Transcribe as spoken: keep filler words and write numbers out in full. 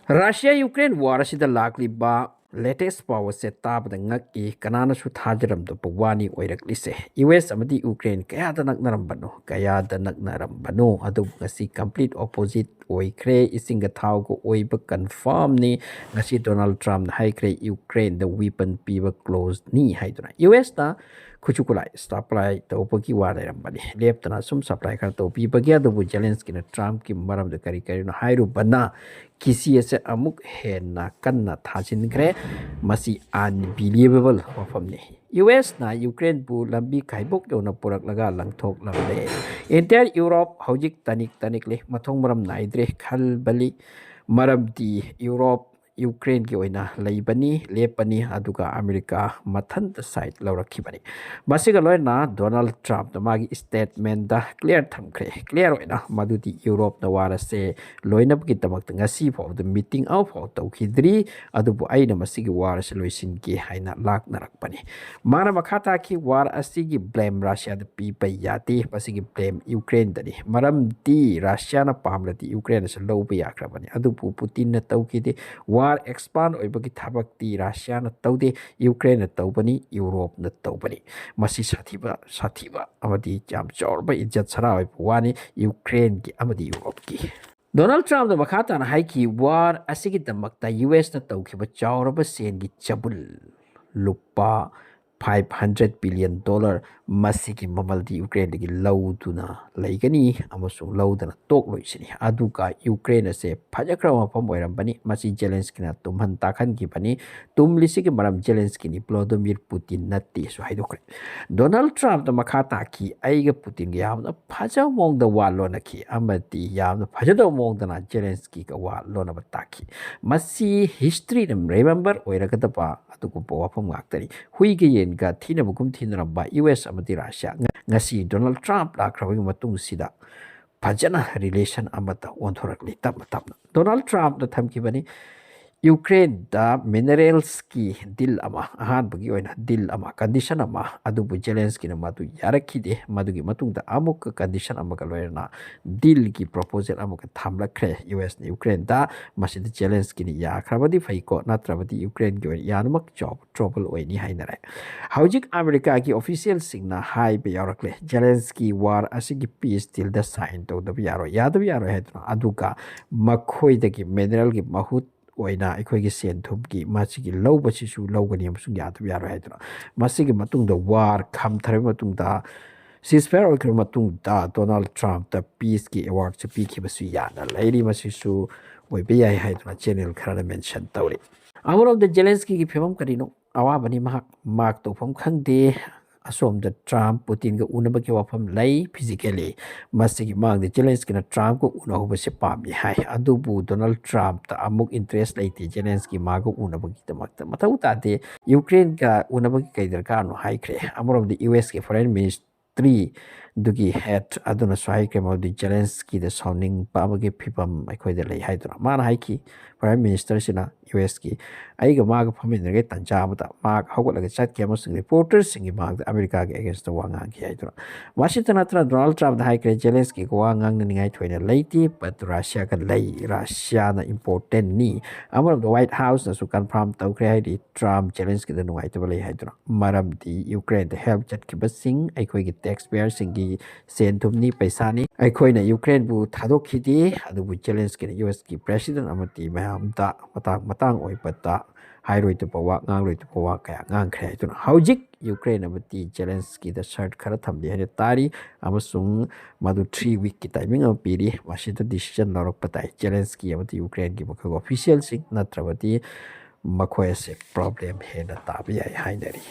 Russia Ukraine war ꯑꯁꯤꯗ ꯂꯥꯛꯂꯤꯕ latest ꯄꯥꯎ ꯑꯁꯦ ꯇꯥꯕꯗ ꯉꯛꯏ꯫ ꯀꯅꯥꯅꯁꯨ ꯊꯥꯖꯔꯝꯗꯕ ꯋꯥꯅꯤ ꯑꯣꯏꯔꯛꯂꯤꯁꯦ꯫ ꯌꯨ ꯑꯦꯁ ꯑꯃꯗꯤ ꯌꯨꯀ꯭ꯔꯦꯟ ꯀꯌꯥꯗ ꯅꯛꯅꯔꯝꯕꯅꯣ, ꯀꯌꯥꯗ ꯅꯛꯅꯔꯝꯕꯅꯣ, ꯑꯗꯨꯕꯨ ꯉꯁꯤ ꯀꯝꯄ꯭ꯂꯤꯠ ꯑꯣꯄꯣꯖꯤꯠ ꯑꯣꯏꯈ꯭ꯔꯦ꯫ ꯏꯁꯤꯡꯒ ꯊꯥꯎꯒ ꯑꯣꯏꯕ ꯀꯟꯐꯥꯔꯝꯅꯤ꯫ ꯉꯁꯤ ꯗꯣꯅꯥꯜꯗ ꯇ꯭ꯔꯝꯞꯅ ꯍꯥꯏꯈ꯭ꯔꯦ, ꯌꯨꯀ꯭ꯔꯦꯟꯗ ꯋꯤꯄꯟ ꯄꯤꯕ ꯀ꯭ꯂꯣꯖꯅꯤ ꯍꯥꯏꯗꯨꯅ꯫ ꯌꯨ ꯑꯦꯁꯅ ꯈꯨꯠꯁꯨ ꯈꯨꯠꯂꯥꯏ ꯁꯄ꯭ꯂꯥꯏ ꯇꯧꯕꯒꯤ ꯋꯥ ꯂꯩꯔꯝꯕꯅꯤ꯫ ꯂꯦꯞꯇꯅ ꯁꯨꯝ ꯁꯄ꯭ꯂꯥꯏ ꯈꯔ ꯇꯧꯕꯤꯕꯒꯤ꯫ ꯑꯗꯨꯕꯨ ꯖꯦꯂꯦꯟꯁꯀꯤꯅ ꯇ꯭ꯔꯝꯞꯀꯤ ꯃꯔꯝꯗ ꯀꯔꯤ ꯀꯔꯤꯅꯣ ꯍꯥꯏꯔꯨꯕꯅ ꯀꯤꯁꯤ ꯑꯁꯦ ꯑꯃꯨꯛ ꯍꯦꯟꯅ ꯀꯟꯅ ꯊꯥꯖꯤꯟꯈ꯭ꯔꯦ꯫ ꯃꯁꯤ ꯑꯟꯕꯤꯂꯤꯚꯦꯕꯜ ꯋꯥꯐꯝꯅꯤ꯫ ꯌꯨ ꯑꯦꯁꯅ ꯌꯨꯀ꯭ꯔꯦꯟꯕꯨ ꯂꯝꯕꯤ ꯈꯥꯏꯕꯣꯛ ꯌꯧꯅ ꯄꯨꯔꯛꯂꯒ ꯂꯪꯊꯣꯛꯂꯝꯂꯦ꯫ ꯏꯟꯇꯤꯌꯔ ꯌꯨꯔꯣꯞ ꯍꯧꯖꯤꯛ ꯇꯅꯤꯛ ꯇꯅꯤꯛꯂꯤ, ꯃꯊꯣꯡ ꯃꯔꯝ ꯅꯥꯏꯗ꯭ꯔꯦ ꯈꯜꯕꯂꯤ꯫ ꯃꯔꯝꯗꯤ ꯌꯨꯔꯣꯞ ꯌꯨꯀ꯭ꯔꯦꯟꯒꯤ ꯑꯣꯏꯅ ꯂꯩꯕꯅꯤ, ꯂꯦꯞꯄꯅꯤ, ꯑꯗꯨꯒ ꯑꯃꯦꯔꯤꯀꯥ ꯃꯊꯟꯇ ꯁꯥꯏꯠ ꯂꯧꯔꯛꯈꯤꯕꯅꯤ꯫ ꯃꯁꯤꯒ ꯂꯣꯏꯅꯅ ꯗꯣꯅꯥꯜꯗ ꯇ꯭ꯔꯝꯞꯅ ꯃꯥꯒꯤ ꯁ꯭ꯇꯦꯠꯃꯦꯟꯗ ꯀ꯭ꯂꯤꯌꯥꯔ ꯊꯝꯈ꯭ꯔꯦ꯫ ꯀ꯭ꯂꯤꯌꯥꯔ ꯑꯣꯏꯅ ꯃꯗꯨꯗꯤ ꯌꯨꯔꯣꯞꯅ ꯋꯥꯔ ꯑꯁꯦ ꯂꯣꯏꯅꯕꯒꯤꯗꯃꯛꯇ ꯉꯁꯤ ꯐꯥꯎꯕꯗ ꯃꯤꯇꯤꯡ ꯑꯃꯐꯥꯎ ꯇꯧꯈꯤꯗ꯭ꯔꯤ, ꯑꯗꯨꯕꯨ ꯑꯩꯅ ꯃꯁꯤꯒꯤ ꯋꯥꯔ ꯑꯁꯤ ꯂꯣꯏꯁꯤꯟꯒꯦ ꯍꯥꯏꯅ ꯂꯥꯛꯅꯔꯛꯄꯅꯤ꯫ ꯃꯥꯅ ꯃꯈꯥ ꯇꯥꯈꯤ, ꯋꯥꯔ ꯑꯁꯤꯒꯤ ꯕ꯭ꯂꯦꯝ ꯔꯁꯤꯌꯥꯗ ꯄꯤꯕ ꯌꯥꯗꯦ, ꯃꯁꯤꯒꯤ ꯕ꯭ꯂꯦꯝ ꯌꯨꯀ꯭ꯔꯦꯟꯗꯅꯤ꯫ ꯃꯔꯝꯗꯤ ꯔꯁꯤꯌꯥꯅ ꯄꯥꯝꯂꯗꯤ ꯌꯨꯀ꯭ꯔꯦꯟ ꯑꯁꯤ ꯂꯧꯕ ꯌꯥꯈ꯭ꯔꯕꯅꯤ, ꯑꯗꯨꯕꯨ ꯄꯨꯇꯤꯟꯅ ꯇꯧꯈꯤꯗꯦ꯫ ꯋꯥꯔ ꯑꯦꯛꯁꯄꯥꯟ ꯑꯣꯏꯕꯒꯤ ꯊꯕꯛꯇꯤ ꯔꯁꯤꯌꯥꯅ ꯇꯧꯗꯦ, ꯌꯨꯀ꯭ꯔꯦꯟꯅ ꯇꯧꯕꯅꯤ, ꯌꯨꯔꯣꯞꯅ ꯇꯧꯕꯅꯤ꯫ ꯃꯁꯤ ꯁꯥꯊꯤꯕ, ꯁꯥꯊꯤꯕ ꯑꯃꯗꯤ ꯌꯥꯝ ꯆꯥꯎꯔꯕ ꯏꯖꯠ ꯁꯔꯥ ꯑꯣꯏꯕ ꯋꯥꯅꯤ ꯌꯨꯀ꯭ꯔꯦꯟꯒꯤ ꯑꯃꯗꯤ ꯌꯨꯔꯣꯞꯀꯤ꯫ ꯗꯣꯅꯥꯜꯗ ꯇ꯭ꯔꯝꯞꯅ ꯃꯈꯥ ꯇꯥꯅ ꯍꯥꯏꯈꯤ, ꯋꯥꯔ ꯑꯁꯤꯒꯤꯗꯃꯛꯇ ꯌꯨ ꯑꯦꯁꯅ ꯇꯧꯈꯤꯕ ꯆꯥꯎꯔꯕ ꯁꯦꯟꯒꯤ ꯆꯕꯨꯜ, ꯂꯨꯄꯥ five hundred billion dollar, ꯃꯁꯤꯒꯤ ꯃꯃꯜꯗꯤ ꯌꯨꯀ꯭ꯔꯦꯟꯗꯒꯤ ꯂꯧꯗꯨꯅ ꯂꯩꯒꯅꯤ ꯑꯃꯁꯨꯡ ꯂꯧꯗꯅ ꯇꯣꯛꯂꯣꯏꯁꯤꯅꯤ꯫ ꯑꯗꯨꯒ ꯌꯨꯀ꯭ꯔꯦꯟ ꯑꯁꯦ ꯐꯖꯈ꯭ꯔꯕ ꯃꯐꯝ ꯑꯣꯏꯔꯝꯕꯅꯤ꯫ ꯃꯁꯤ ꯖꯦꯂꯦꯟꯁꯀꯤꯅ ꯇꯨꯝꯍꯟ ꯇꯥꯛꯍꯟꯈꯤꯕꯅꯤ꯫ ꯇꯨꯝꯂꯤꯁꯤꯒꯤ ꯃꯔꯝ ꯖꯦꯂꯦꯟꯁꯀꯤꯅꯤ, ꯚ꯭ꯂꯣꯗꯣꯃꯤꯔ ꯄꯨꯇꯤꯟ ꯅꯠꯇꯦꯁꯨ ꯍꯥꯏꯗꯣꯛꯈ꯭ꯔꯦ꯫ ꯗꯣꯅꯥꯜꯗ ꯇ꯭ꯔꯝꯞꯅ ꯃꯈꯥ ꯇꯥꯈꯤ, ꯑꯩꯒ ꯄꯨꯇꯤꯟꯒ ꯌꯥꯝꯅ ꯐꯖꯕ ꯃꯑꯣꯡꯗ ꯋꯥ ꯂꯣꯟꯅꯈꯤ ꯑꯃꯗꯤ ꯌꯥꯝꯅ ꯐꯖꯗꯕ ꯃꯑꯣꯡꯗꯅ ꯖꯦꯂꯦꯟꯁꯀꯤꯒ ꯋꯥ ꯂꯣꯟꯅꯕ ꯇꯥꯈꯤ꯫ ꯃꯁꯤ ꯍꯤꯁꯇ꯭ꯔꯤꯅ ꯔꯤꯃꯦꯝꯕꯔ ꯑꯣꯏꯔꯒꯗꯕ ꯑꯗꯨꯒꯨꯝꯕ ꯋꯥꯐꯝ ꯉꯥꯛꯇꯅꯤ꯫ ꯍꯨꯏꯒ ꯌꯦꯟꯒ ꯊꯤꯅꯕꯒꯨꯝ ꯊꯤꯅꯔꯝꯕ ꯌꯨ ꯑꯦꯁ ꯑꯃꯗꯤ ꯔꯁꯤꯌꯥ ꯉ-, ꯉꯁꯤ ꯗꯣꯅꯥꯜꯗ ꯇ꯭ꯔꯝꯞ ꯂꯥꯛꯈ꯭ꯔꯕꯒꯤ ꯃꯇꯨꯡꯁꯤꯗ ꯐꯖꯅ ꯔꯤꯂꯦꯁꯟ ꯑꯃꯗ ꯑꯣꯟꯊꯣꯔꯛꯂꯤ ꯇꯞꯅ ꯇꯞꯅ꯫ ꯗꯣꯅꯥꯜꯗ ꯇ꯭ꯔꯝꯞꯅ ꯊꯝꯈꯤꯕꯅꯤ, ꯌꯨꯀ꯭ꯔꯦꯟꯗ ꯃꯤꯅꯔꯦꯜꯁꯀꯤ ꯗꯤꯜ ꯑꯃ, ꯑꯍꯥꯟꯕꯒꯤ ꯑꯣꯏꯅ ꯗꯤꯜ ꯑꯃ, ꯀꯟꯗꯤꯁꯟ ꯑꯃ, ꯑꯗꯨꯕꯨ ꯖꯦꯂꯦꯟꯁꯀꯤꯅ ꯃꯗꯨ ꯌꯥꯔꯛꯈꯤꯗꯦ꯫ ꯃꯗꯨꯒꯤ ꯃꯇꯨꯡꯗ ꯑꯃꯨꯛꯀ ꯀꯟꯗꯤꯁꯟ ꯑꯃꯒ ꯂꯣꯏꯅꯅ ꯗꯤꯜꯒꯤ ꯄ꯭ꯔꯣꯄꯣꯖꯦꯜ ꯑꯃꯒ ꯊꯝꯂꯛꯈ꯭ꯔꯦ ꯌꯨ ꯑꯦꯁꯅ ꯌꯨꯀ꯭ꯔꯦꯟꯗ꯫ ꯃꯁꯤꯗ ꯖꯦꯂꯦꯟꯁꯀꯤꯅ ꯌꯥꯈ꯭ꯔꯕꯗꯤ ꯐꯩꯀꯣ, ꯅꯠꯇ꯭ꯔꯕꯗꯤ ꯌꯨꯀ꯭ꯔꯦꯟꯒꯤ ꯑꯣꯏꯅ ꯌꯥꯝꯅꯃꯛ ꯆꯥꯎꯕ ꯇ꯭ꯔꯣꯕꯜ ꯑꯣꯏꯅꯤ ꯍꯥꯏꯅꯔꯦ꯫ ꯍꯧꯖꯤꯛ ꯑꯃꯦꯔꯤꯀꯥꯒꯤ ꯑꯣꯐꯤꯁꯤꯌꯦꯜꯁꯤꯡꯅ ꯍꯥꯏꯕ ꯌꯥꯎꯔꯛꯂꯦ, ꯖꯦꯂꯦꯟꯁꯀꯤ ꯋꯥꯔ ꯑꯁꯤꯒꯤ ꯄꯤꯁ ꯗꯤꯜꯗ ꯁꯥꯏꯟ ꯇꯧꯗꯕ ꯌꯥꯔꯣꯏ, ꯌꯥꯗꯕ ꯌꯥꯔꯣꯏ ꯍꯥꯏꯗꯨꯅ꯫ ꯑꯗꯨꯒ ꯃꯈꯣꯏꯗꯒꯤ ꯃꯤꯅꯔꯦꯜꯒꯤ ꯃꯍꯨꯠ ꯑꯣꯏꯅ ꯑꯩꯈꯣꯏꯒꯤ ꯁꯦꯟ ꯊꯨꯝꯒꯤ ꯃꯁꯤꯒꯤ ꯂꯧꯕꯁꯤꯁꯨ ꯂꯧꯒꯅꯤ ꯑꯃꯁꯨꯡ ꯌꯥꯗꯕ ꯌꯥꯔꯣꯏ ꯍꯥꯏꯗꯨꯅ꯫ ꯃꯁꯤꯒꯤ ꯃꯇꯨꯡꯗ ꯋꯥꯔ ꯈꯝꯊꯔꯕ ꯃꯇꯨꯡꯗ, ꯁꯤꯁꯐꯥꯌꯔ ꯑꯣꯏꯈ꯭ꯔꯕ ꯃꯇꯨꯡꯗ ꯗꯣꯅꯥꯜꯗ ꯇ꯭ꯔꯝꯞꯇ ꯄꯤꯁꯀꯤ ꯑꯦꯋꯥꯔꯗꯁꯨ ꯄꯤꯈꯤꯕꯁꯨ ꯌꯥꯅ ꯂꯩꯔꯤ꯫ ꯃꯁꯤꯁꯨ ꯑꯣꯏꯕ ꯌꯥꯏ ꯍꯥꯏꯗꯨꯅ ꯆꯦꯅꯦꯜ ꯈꯔꯅ ꯃꯦꯟꯁꯟ ꯇꯧꯔꯤ꯫ ꯑꯃꯔꯣꯝꯗ ꯖꯦꯂꯦꯟꯁꯀꯤꯒꯤ ꯐꯤꯕꯝ ꯀꯔꯤꯅꯣ? ꯑꯋꯥꯕꯅꯤ ꯃꯍꯥꯛ꯫ ꯃꯍꯥꯛ ꯇꯧꯐꯝ ꯈꯪꯗꯦ꯫ ꯑꯁꯣꯝꯗ ꯇ꯭ꯔꯝꯞ ꯄꯨꯇꯤꯟꯒ ꯎꯅꯕꯒꯤ ꯋꯥꯐꯝ ꯂꯩ ꯐꯤꯖꯤꯀꯦꯜꯂꯤ꯫ ꯃꯁꯤꯒꯤ ꯃꯥꯡꯗ ꯖꯦꯂꯦꯟꯁꯀꯤꯅ ꯇ꯭ꯔꯝꯞꯀ ꯎꯅꯍꯧꯕꯁꯦ ꯄꯥꯝꯃꯤ ꯍꯥꯏ, ꯑꯗꯨꯕꯨ ꯗꯣꯅꯥꯜꯗ ꯇ꯭ꯔꯝꯞꯇ ꯑꯃꯨꯛ ꯏꯟꯇꯔꯦꯁ ꯂꯩꯇꯦ ꯖꯦꯂꯦꯟꯁꯀꯤ ꯃꯥꯒ ꯎꯅꯕꯒꯤꯗꯃꯛꯇ꯫ ꯃꯊꯧ ꯇꯥꯗꯦ, ꯌꯨꯀ꯭ꯔꯦꯟꯒ ꯎꯅꯕꯒꯤ ꯀꯩ ꯗꯔꯀꯥꯔꯅꯣ ꯍꯥꯏꯈ꯭ꯔꯦ꯫ ꯑꯃꯔꯣꯝꯗ ꯌꯨ ꯑꯦꯁꯀꯤ ꯐꯣꯔꯦꯟ ꯃꯤꯅꯤꯁꯇ꯭ꯔꯤ ꯑꯗꯨꯒꯤ ꯍꯦꯠ ꯑꯗꯨꯅꯁꯨ ꯍꯥꯏꯈ꯭ꯔꯦ ꯃꯗꯨꯗꯤ ꯖꯦꯂꯦꯟꯁꯀꯤꯗ ꯁꯥꯎꯅꯤꯡꯕ ꯑꯃꯒꯤ ꯐꯤꯕꯝ ꯑꯩꯈꯣꯏꯗ ꯂꯩ ꯍꯥꯏꯗꯨꯅ꯫ ꯃꯥꯅ ꯍꯥꯏꯈꯤ, ꯄ꯭ꯔꯥꯏꯝ ꯃꯤꯅꯤꯁꯇꯔꯁꯤꯅ ꯌꯨ ꯑꯦꯁꯀꯤ ꯑꯩꯒ ꯃꯥꯒ ꯐꯝꯃꯤꯟꯅꯔꯤꯉꯩ ꯇꯥꯟꯖꯥ ꯑꯃꯗ ꯃꯍꯥꯛ ꯍꯧꯒꯠꯂꯒ ꯆꯠꯈꯤ ꯑꯃꯁꯨꯡ ꯔꯤꯄꯣꯔꯇꯔꯁꯤꯡꯒꯤ ꯃꯥꯡꯗ ꯑꯃꯦꯔꯤꯀꯥꯒꯤ ꯑꯦꯒꯦꯟꯁꯇ ꯋꯥ ꯉꯥꯡꯈꯤ ꯍꯥꯏꯗꯨꯅ꯫ ꯋꯥꯁꯤꯡꯇꯟ ꯅꯠꯇꯅ ꯗꯣꯅꯥꯜꯗ ꯇ꯭ꯔꯝꯞꯅ ꯍꯥꯏꯈ꯭ꯔꯦ, ꯖꯦꯂꯦꯟꯁꯀꯤꯒ ꯋꯥ ꯉꯥꯡꯅꯅꯤꯡꯉꯥꯏ ꯊꯣꯏꯅ ꯂꯩꯇꯦ, but ꯔꯁꯤꯌꯥꯒ ꯂꯩ, ꯔꯁꯤꯌꯥꯅ ꯏꯝꯄꯣꯔꯇꯦꯟꯅꯤ꯫ ꯑꯃꯔꯣꯝꯗ ꯋꯥꯏꯠ ꯍꯥꯎꯁꯅꯁꯨ ꯀꯟꯐꯥꯔꯝ ꯇꯧꯈ꯭ꯔꯦ, ꯍꯥꯏꯗꯤ ꯇ꯭ꯔꯝꯞ ꯖꯦꯂꯦꯟꯁꯀꯤꯗ ꯅꯨꯡꯉꯥꯏꯇꯕ ꯂꯩ ꯍꯥꯏꯗꯨꯅ꯫ ꯃꯔꯝꯗꯤ ꯌꯨꯀ꯭ꯔꯦꯟꯗ ꯍꯦꯜꯞ ꯆꯠꯈꯤꯕꯁꯤꯡ ꯑꯩꯈꯣꯏꯒꯤ ꯇꯦꯛꯁ ꯄꯦꯌꯔꯁꯤꯡꯒꯤ ꯁꯦꯟ ꯊꯨꯝꯅꯤ, ꯄꯩꯁꯥꯅꯤ꯫ ꯑꯩꯈꯣꯏꯅ ꯌꯨꯀ꯭ꯔꯦꯟꯕꯨ ꯊꯥꯗꯣꯛꯈꯤꯗꯦ, ꯑꯗꯨꯕꯨ ꯖꯦꯂꯦꯟꯁꯀꯤꯅ ꯌꯨ ꯑꯦꯁꯀꯤ ꯄ꯭ꯔꯦꯁꯤꯗꯦꯟ ꯑꯃꯗꯤ ꯃꯌꯥꯝꯗ ꯃꯇꯥꯡ ꯃꯇꯥꯡ ꯑꯣꯏꯕꯗ ꯍꯥꯏꯔꯣꯏꯗꯕ ꯋꯥ, ꯉꯥꯡꯂꯣꯏꯗꯕ ꯋꯥ ꯀꯌꯥ ꯉꯥꯡꯈ꯭ꯔꯦ ꯍꯥꯏꯗꯨꯅ꯫ ꯍꯧꯖꯤꯛ ꯌꯨꯀ꯭ꯔꯦꯟ ꯑꯃꯗꯤ ꯖꯦꯂꯦꯟꯁꯀꯤꯗ ꯁꯔꯠ ꯈꯔ ꯊꯝꯂꯤ ꯍꯥꯏꯅ ꯇꯥꯔꯤ ꯑꯃꯁꯨꯡ ꯃꯗꯨ ꯊ꯭ꯔꯤ ꯋꯤꯛꯀꯤ ꯇꯥꯏꯃꯤꯡ ꯑꯃ ꯄꯤꯔꯤ꯫ ꯃꯁꯤꯗ ꯗꯤꯁꯤꯖꯟ ꯂꯧꯔꯛꯄ ꯇꯥꯏ ꯖꯦꯂꯦꯟꯁꯀꯤ ꯑꯃꯗꯤ ꯌꯨꯀ꯭ꯔꯦꯟꯒꯤ ꯃꯈꯜ ꯑꯣꯐꯤꯁꯤꯌꯦꯜꯁꯤꯡ, ꯅꯠꯇ꯭ꯔꯕꯗꯤ ꯃꯈꯣꯏ ꯑꯁꯦ ꯄ꯭ꯔꯣꯕ꯭ꯂꯦꯝ ꯍꯦꯟꯅ ꯇꯥꯕ ꯌꯥꯏ ꯍꯥꯏꯅꯔꯤ꯫